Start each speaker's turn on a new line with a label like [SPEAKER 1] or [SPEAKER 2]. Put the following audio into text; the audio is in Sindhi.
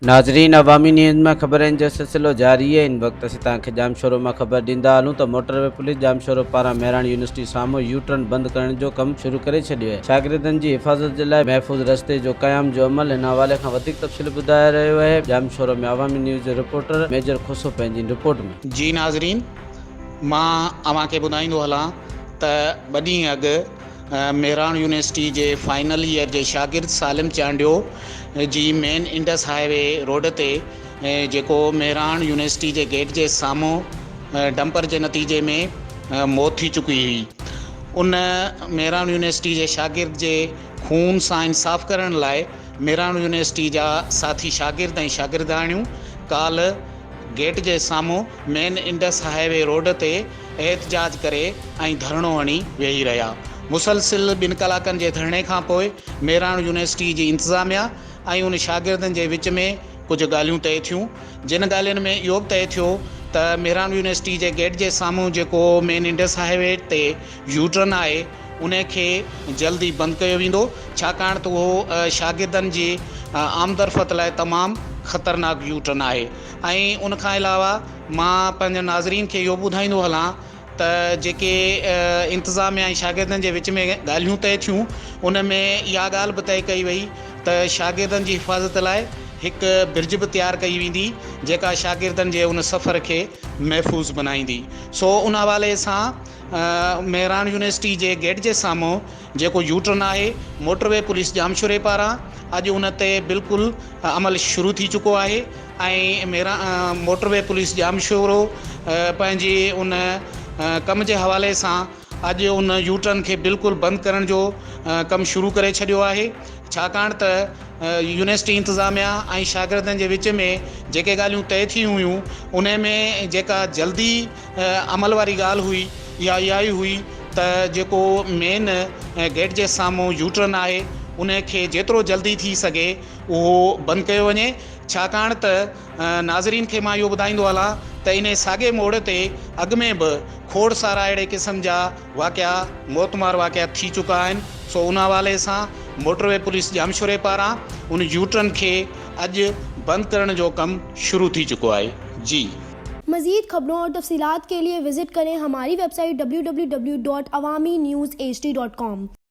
[SPEAKER 1] ناظرين عوامي نيوز مان خبرن جو سلسلو جاري آهي ان وقت اسين توهان کي ڄامشورو مان خبر ڏيندا هلون ته موٽر وي پوليس ڄامشورو پاران مهراڻ يونيورسٽي سامهون يو ٽرن بند ڪرڻ جو ڪم شروع ڪري ڇڏيو آهي شاگردن جي حفاظت جي لاء محفوظ رستي جو قيام جو عمل هن حوالي کان وڌيڪ تفصيل ٻڌائي رهيو آهي ڄامشورو ۾ عوامي نيوز جو رپورٽر ميجر کوسو پنهنجي رپورٽ ۾.
[SPEAKER 2] جي ناظرين مان اوهان کي ٻڌائيندو هلان ته ٻه ڏينهن اڳ مهراڻ يونيورسٽي جي فائنل ايئر جي شاگرد سالم چانڊيو جي main Indus highway road تي جيڪو مهراڻ يونيورسٽي جي گيٽ جي سامهون ڊمپر جي نتيجي ۾ موت ٿي چڪي هئي ان مهراڻ يونيورسٽي جي شاگرد جي خون سان انصاف ڪرڻ لاء مهراڻ يونيورسٽي جا ساٿي شاگرد ۽ شاگردياڻيون ڪالهه گيٽ جي سامهون main Indus high way road تي احتجاج ڪري ۽ ڌرڻو هڻي ويهي رهيا. مسلسل ٻن ڪلاڪن جي ڌرڻي کانپوء مهراڻ يونيورسٽي جي انتظاميا ۽ ان شاگردن جي وچ ۾ ڪجهه ڳالهيون طئي ٿيون جن ڳالهين ۾ اهو به طئي ٿيو ته مهراڻ يونيورسٽي جي گيٽ جي سامهون جيڪو مين انڊس هاء وي تي يوٽرن آهي ان کي جلد ئي بند ڪيو ويندو ڇاڪاڻ ته اهو شاگردن جي آمدرفت لاء تمام خطرناڪ يوٽرن آهي ۽ ان کان علاوه مان پنهنجن ناظرين کي اهو ٻڌائيندو هلان ته جيڪي انتظاميا ۽ شاگردن جي وچ ۾ ڳالهيون طئي ٿيون ان ۾ اها ڳالهه به طئي ڪئي وئي ته شاگردن جي حفاظت لاء هڪ برج به تيار ڪئي ويندي جيڪا شاگردن جي ان سفر کي محفوظ بنائيندي سو ان حوالي سان مهراڻ يونيورسٽي جي گيٽ جي سامهون جيڪو يوٽرن آهي موٽر وي پوليس ڄامشوري پاران اڄ ان تي بلڪل عمل شروع ٿي چڪو آهي ۽ موٽر وي پوليس ڄامشورو پنهنجي ان ڪم جي حوالي سان اڄ ان يوٽرن کي بلڪل بند ڪرڻ جو ڪم شروع ڪري ڇڏيو آهي ڇاڪاڻ ته يونيورسٽي انتظاميا ۽ شاگردن جي وچ ۾ جيڪي ڳالهيون طئي ٿيون هيون ان ۾ جيڪا جلدي عمل واري ڳالهه هئي اها اها ئي هئي ته جيڪو مين گيٽ جي سامهون يوٽرن آهي ان کي جيترو جلدي ٿي سگهي اهو بند ڪيو وڃي ڇاڪاڻ ته ناظرين کي مان اهو ٻڌائيندو هلان ته انهي ساڳئي موڙ تي اڳ ۾ به کوڙ سارا اهڙي قسم جا واقعا موتمار واقعا ٿي چڪا آهن سو ان حوالي سان موٽر وي پوليس ڄامشوري پاران ان يوٽرن کي اڄ بند ڪرڻ جو ڪم شروع ٿي چڪو آهي جي.
[SPEAKER 3] مزيد خبرون اور تفصيلات کے لئے وزٽ ڪرين ھماري website W W W dot Awami news H D dot com.